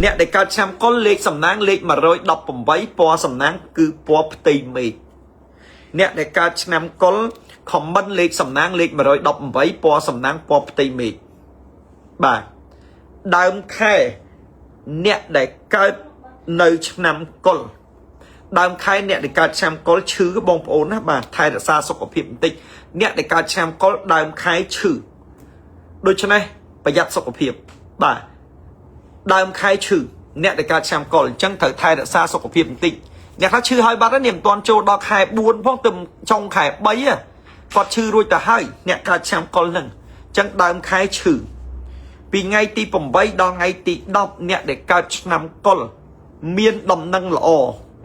អ្នកដែលកើតឆ្នាំកុលលេខសំណាងលេខ118ពណ៌សំណាងគឺពណ៌ផ្ទៃមេឃអ្នកដែលកើតឆ្នាំកុល comment លេខសំណាងលេខ118ពណ៌សំណាងពណ៌ផ្ទៃមេឃបាទដើមខែអ្នកដែលកើតនៅឆ្នាំកុលដើមខែអ្នកដែលកើតឆ្នាំកុលឈឺបងប្អូនណាបាទថែរក្សាសុខភាពបន្តិចអ្នកដែលកើតឆ្នាំកុលដើមខែឈឺដូច្នេះប្រយ័ត្នសុខភាពបាទដើមខែឈឺអ្នកដែលកើតឆ្នាំកុលអញ្ចឹងត្រូវថែរក្សាសុខភាពបន្តិចអ្នកខ្លះឈឺហើយបាត់ហើយនេះមិនទាន់ចូលដល់ខែ4ផងទៅចុងខែ3គាត់ឈឺរួចទៅហើយអ្នកកើតឆ្នាំកុលហ្នឹងអញ្ចឹងដើមខែឈឺពីថ្ងៃទី8ដល់ថ្ងៃទី10អ្នកដែលកើតឆ្នាំកុលមានដំណឹងល្អ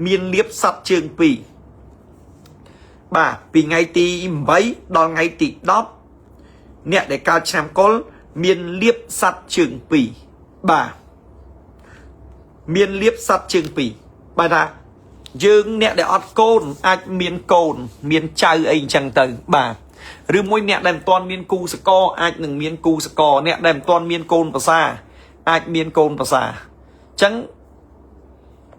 មានលៀបសัตว์ជើងពីរបាទពីថ្ងៃទី8ដល់ថ្ងៃទី10អ្នកដែលកើតឆ្នាំកុលមានលៀបសัตว์ជើងពីរបាទមានលៀបសัตว์ជើងពីរបាទថាយើងអ្នកដែលអត់កូនអាចមានកូនមានចៅអីអញ្ចឹងទៅបាទឬមួយអ្នកដែលមិនទាន់មានគូសកលអាចនឹងមានគូសកលអ្នកដែលមិនទាន់មានកូនប្រសាអាចមានកូនប្រសាអញ្ចឹង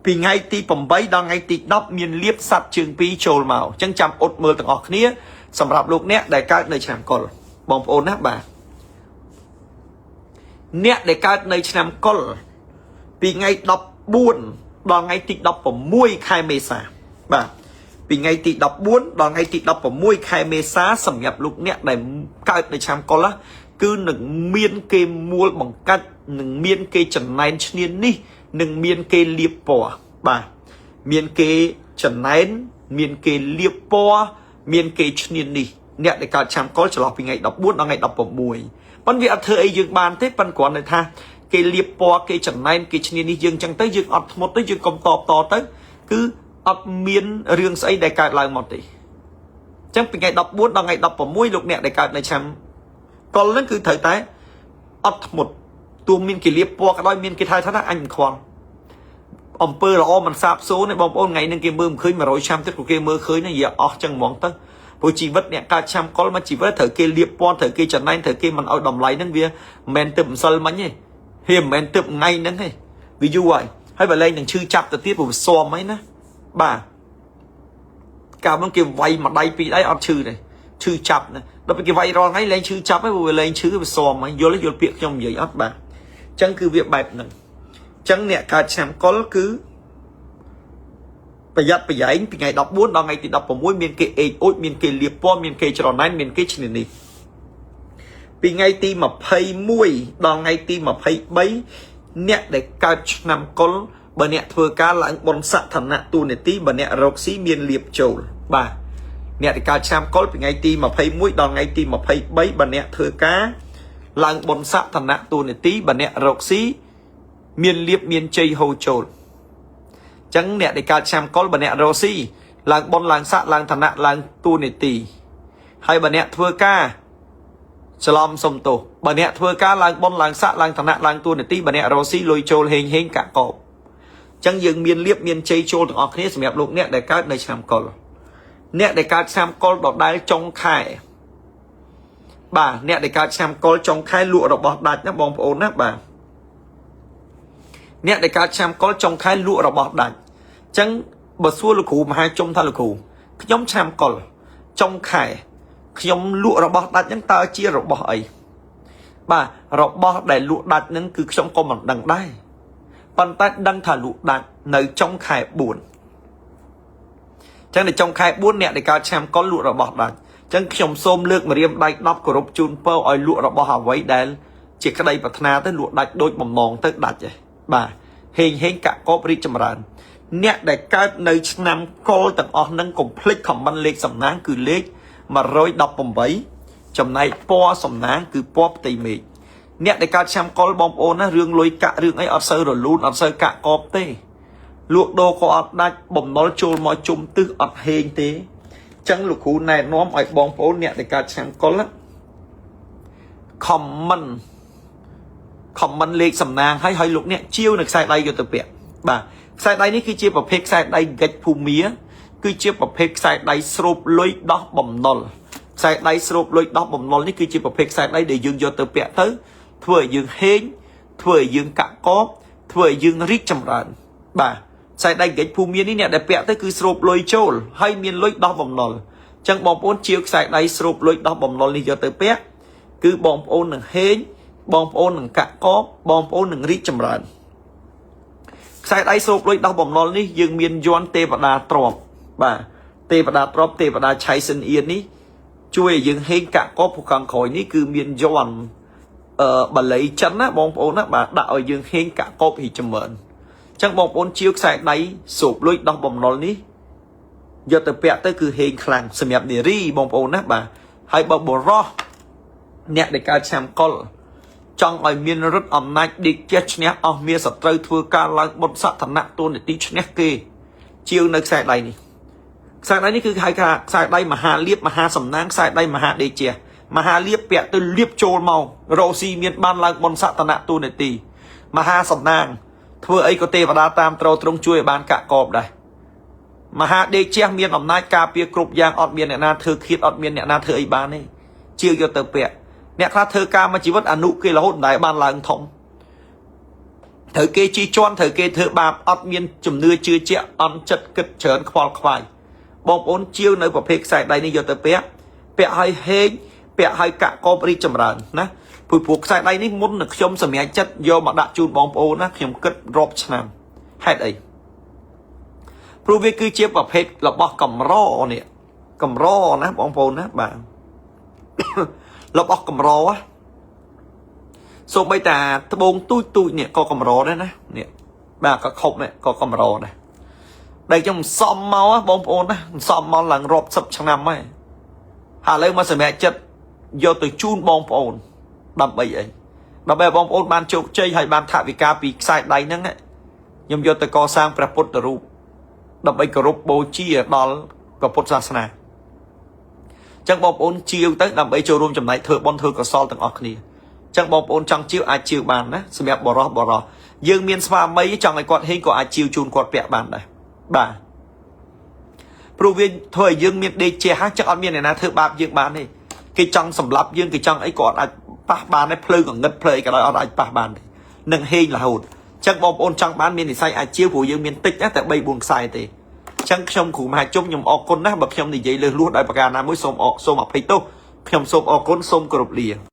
ពីថ្ងៃទី8ដល់ថ្ងៃទី10មានលៀបសัตว์ជើងពីរចូលមកអញ្ចឹងចាំអត់មើលទាំងអស់គ្នាសម្រាប់លោកអ្នកដែលកើតនៅឆ្នាំកុលបងប្អូនណាបាទអ្នកដែលកើតនៅឆ្នាំកុលពីថ្ងៃ14ដល់ថ្ងៃទី16ខែមេសាបាទពីថ្ងៃទី14ដល់ថ្ងៃទី16ខែមេសាសម្រាប់លោកអ្នកដែលកើតនៅឆ្នាំកុលគឺនឹងមានគេមួលបង្កាច់នឹងមានគេចំណែនឈ្នាននេះនឹងមានគេលៀបពណ៌បាទមានគេចំណែនមានគេលៀបពណ៌មានគេឈ្នាននេះអ្នកដែលកើតឆ្នាំកុលចន្លោះពីថ្ងៃ14ដល់ថ្ងៃ16ប៉ុន្តែវាអត់ធ្វើអីយើងបានទេប៉ុន្តែគ្រាន់តែថាគេលៀបពណ៌គេចំណែនគេឈ្នាននេះយើងចឹងទៅយើងអត់ធ្មត់ទៅយើងកុំតបតទៅគឺអត់មានរឿងស្អីដែលកើតឡើងមកទេចឹងពីថ្ងៃ14ដល់ថ្ងៃ16លោកអ្នកដែលកើតនៅឆ្នាំកុលហ្នឹងគឺត្រូវតែអត់ធ្មត់ទោះមានគេលៀបពណ៌ក៏ដោយមានគេថាថាអញមិនខ្វល់អំពើល្អមិនសាបសូន្យទេបងប្អូនថ្ងៃហ្នឹងគេមើលមិនឃើញ100ឆ្នាំទៀតក៏គេមើលឃើញណាយាអស់ចឹងហ្មងទៅព្រោះជីវិតអ្នកកើតឆ្នាំកុលមកជីវិតត្រូវគេលៀបពណ៌ត្រូវគេចំណែនត្រូវគេមិនឲ្យតម្លៃហ្នឹងវាមិនមែនទឹកម្សិលមិញទេវាមិនមែនទឹបថ្ងៃហ្នឹងទេវាយូរហើយហើយបើលែងនឹងឈឺចាប់ទៅទៀតព្រោះវាស៊ាំអីណាបាទកាលមុនគេវាយមួយដៃពីរដៃអត់ឈឺទេឈឺចាប់ណាដល់ពេលគេវាយរាល់ថ្ងៃលែងឈឺចាប់ហើយព្រោះវាលែងឈឺវាស៊ាំហើយយល់យល់ពាក្យខ្ញុំនិយាយអត់បាទអញ្ចឹងគឺវាបែបហ្នឹងអញ្ចឹងអ្នកកើតឆ្នាំកុលគឺប្រយ័ត្នប្រយែងពីថ្ងៃ14ដល់ថ្ងៃទី16មានគេអេកអួចមានគេលៀបពណ៌មានគេច្រណែនមានគេឈ្នានេះពីថ្ងៃទី21ដល់ថ្ងៃទី23អ្នកដែលកើតឆ្នាំកុលបើអ្នកធ្វើការឡើងបុណ្យស័ក្តិឋានៈទូនាទីបើអ្នករកស៊ីមានលៀបចូលបាទអ្នកដែលកើតឆ្នាំកុលពីថ្ងៃទី21ដល់ថ្ងៃទី23បើអ្នកធ្វើការឡើងបុណ្យស័ក្តិឋានៈទូនាទីបើអ្នករកស៊ីមានលៀបមានជ័យហូរចូលចឹងអ្នកដែលកើតឆ្នាំកុលបើអ្នករកស៊ីឡើងបុណ្យឡើងស័ក្តិឡើងឋានៈឡើងទូនាទីហើយបើអ្នកធ្វើការច្រឡំសុំទោសបើអ្នកធ្វើការឡើងបុណ្យឡើងស័ក្តិឡើងឋានៈឡើងទូនាទីបើអ្នករកស៊ីលុយចូលហេងហេងកាក់កបចឹងយើងមានលៀបមានជ័យចូលទាំងអស់គ្នាសម្រាប់លោកអ្នកដែលកើតនៅឆ្នាំកុលអ្នកដែលកើតឆ្នាំកុលដដែលចុងខែបាទអ្នកដែលកើតឆ្នាំកុលចុងខែលក់របស់ដាច់ណាបងប្អូនណាបាទអ្នកដែលកើតឆ្នាំកុលចុងខែលក់របស់ដាច់ចឹងបើសួរលោកគ្រូមហាជុំថាលោកគ្រូខ្ញុំឆ្នាំកុលចុងខែខ្ញុំលក់របស់ដាច់ហ្នឹងតើជារបស់អីបាទរបស់ដែលលក់ដាច់ហ្នឹងគឺខ្ញុំក៏មិនដឹងដែរប៉ុន្តែដឹងថាលក់ដាច់នៅចុងខែ4ចឹងនៅចុងខែ4អ្នកដែលកើតឆ្នាំកុលលក់របស់ដាច់ចឹងខ្ញុំសូមលើកម្រាមដៃ10គោរពជូនពរឲ្យលក់របស់អ្វីដែលជាក្តីប្រាថ្នាទៅលក់ដាច់ដូចបំណងទៅដាច់ឯងបាទហេងហេងកាក់កបរីកចម្រើនអ្នកដែលកើតនៅឆ្នាំកុលទាំងអស់ហ្នឹងកុំភ្លេច comment លេខសំណាងគឺលេខ118ចំណែកពណ៌សំណាងគឺពណ៌ផ្ទៃមេឃអ្នកដែលកើតឆ្នាំកុលបងប្អូនណារឿងលុយកាក់រឿងអីអត់សូវរលូនអត់សូវកាក់កបទេលក់ដូរក៏អត់ដាច់បំណុលចូលមកជុំទិសអត់ហេងទេចឹងលោកគ្រូណែនាំឲ្យបងប្អូនអ្នកដែលកើតឆ្នាំកុល comment comment លេខសំណាងហើយឲ្យលោកអ្នកជាវនៅខ្សែដៃយកទៅពាក់បាទខ្សែដៃនេះគឺជាប្រភេទខ្សែដៃហ្គិចភូមាគឺជាប្រភេទខ្សែដៃស្រូបលុយដោះបំណុលខ្សែដៃស្រូបលុយដោះបំណុលនេះគឺជាប្រភេទខ្សែដៃដែលយើងយកទៅពាក់ទៅធ្វើឲ្យយើងហេងធ្វើឲ្យយើងកាក់កប ធ្វើឲ្យយើងរីកចម្រើនបាទខ្សែដៃហ្គេចភូមិនេះអ្នកដែលពាក់ទៅគឺស្រូបលុយចូលហើយមានលុយដោះបំណុលអញ្ចឹងបងប្អូនជាវខ្សែដៃស្រូបលុយដោះបំណុលនេះយកទៅពាក់គឺបងប្អូននឹងហេងបងប្អូននឹងកាក់កបបងប្អូននឹងរីកចម្រើនខ្សែដៃស្រូបលុយដោះបំណុលនេះយើងមានយន្តទេវតាទ្របបាទទេវតាទ្របទេវតាឆៃសិនអៀននេះជួយឲ្យយើងហេងកាក់កបព្រោះខាងក្រោយនេះគឺមានយន្តអឺបាលីចិនណាបងប្អូនណាបាទដាក់ឲ្យយើងហេងកាក់កបរីកចម្រើនអញ្ចឹងបងប្អូនជាវខ្សែដៃស្រូបលុយដោះបំណុលនេះយកទៅពាក់ទៅគឺហេងខ្លាំងសម្រាប់នារីបងប្អូនណាបាទហើយបើបុរសអ្នកដែលកើតឆ្នាំកុលចង់ឲ្យមានឫទ្ធិអំណាចឌីកចេះឈ្នះអស់មានសត្រូវធ្វើការឡើងបុណ្យសក្តិនៈតួនាទីឈ្នះគេជាវនៅខ្សែដៃនេះខ្សែដៃនេះគឺហៅថាខ្សែដៃមហាលៀបមហាសំណាងខ្សែដៃមហាដេជះមហាលៀបពាក់ទៅលៀបចូលមករោស៊ីមានបានឡើងបុណ្យសក្តិនៈតួនាទីមហាសំណាងធ្វើអីក៏ទេវតាតាមត្រត្រង់ជួយឲ្យបានកាក់កបដែរមហាដេជះមានអំណាចការពារគ្រប់យ៉ាងអត់មានអ្នកណាធ្វើឃាតអត់មានអ្នកណាធ្វើអីបានទេជាវយកទៅពាក់អ្នកខ្លះធ្វើការមួយជីវិតអនុគេរហូតមិនដែលបានឡើងធំត្រូវគេជីជន់ត្រូវគេធ្វើបាបអត់មានជំនឿជឿជាក់អន់ចិត្តគិតច្រើនខ្វល់ខ្វាយបងប្អូនជាវនៅប្រភេទខ្សែដៃនេះយកទៅពាក់ពាក់ឲ្យហេងពាក់ឲ្យកាក់កបរីកចម្រើនណាព្រោះព្រោះខ្សែដៃនេះមុននឹងខ្ញុំសម្រេចចិត្តយកមកដាក់ជូនបងប្អូនណាខ្ញុំគិតរាប់ឆ្នាំហេតុអីព្រោះវាគឺជាប្រភេទរបស់កម្រនេះកម្រណាបងប្អូនណាបាទ របស់កម្រសូម្បីតាត្បូងទូចទូចនេះក៏កម្រដែរណានេះបាទក៏ខុបនេះក៏កម្រដែរដែលខ្ញុំសំមកបងប្អូនណាសំមកឡើងរាប់សិបឆ្នាំហើយហើយឥឡូវមកសម្រេចចិត្តយកទៅជូនបងប្អូនដើម្បីអីដើម្បីបងប្អូនបានជោគជ័យហើយបានថវិកាពីខ្សែដៃហ្នឹងខ្ញុំយកទៅកសាងព្រះពុទ្ធរូបដើម្បីគោរពបូជាដល់ព្រះពុទ្ធសាសនាចឹងបងប្អូនជាវទៅដើម្បីចូលរួមចំណែកធ្វើបុណ្យធ្វើកុសលទាំងអស់គ្នាចឹងបងប្អូនចង់ជាវអាចជាវបានណាសម្រាប់បរោះបរោះយើងមានស្វាមីចង់ឲ្យគាត់ហេងក៏អាចជាវជូនគាត់ពាក់បានដែរបាទព្រោះវាធ្វើឲ្យយើងមានដេកជះចឹងអត់មានអ្នកណាធ្វើបាបយើងបានទេគេចង់សម្លាប់យើងគេចង់អីក៏អត់អាចប៉ះបានដែរភ្លើងងឹតភ្លើអីក៏ដោយអត់អាចប៉ះបានទេនឹងហេងរហូតចឹងបងប្អូនចង់បានមាននិស័យអាចជាវព្រោះយើងមានតិចណាតែ3 4ខ្សែទេចឹងខ្ញុំគ្រូមហាជុំខ្ញុំអរគុណណាស់បើខ្ញុំនិយាយលើសលួសដោយប្រការណាមួយសូមអសូមអភ័យទោសខ្ញុំសូមអរគុណសូមគោរពលា។